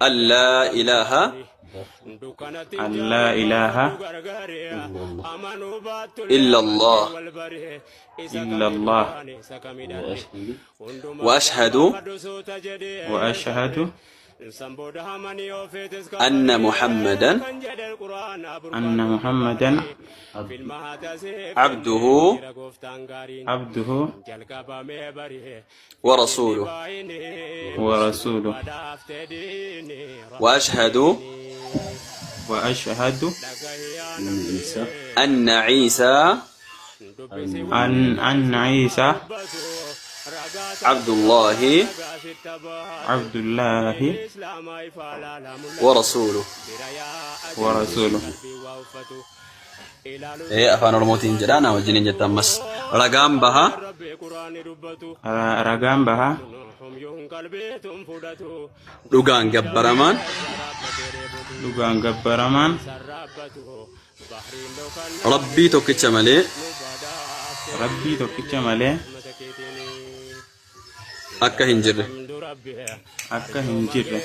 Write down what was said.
Allaa ilaaha Allaa ilaaha illa Allah illa Allah wa ashhadu wa ashhadu anna Muhammadan anna Muhammadan abduhu abduhu wa rasuluhu wa rasuluhu wa ashhadu wa ashhadu anna Iisaa an anna Iisaa abdullaahi abdullaahi wa rasuluhu. wa rasuluhu. Ee afaan Oromootiin jedhaa na wajjiniin jetta ammas. Ragaan baha Ragaan baha dhugaan gabbaramaan dhugaan gabbaramaan Rabbii tokkicha malee Rabbii tokkicha malee akka hin jirre. akka hin jirre.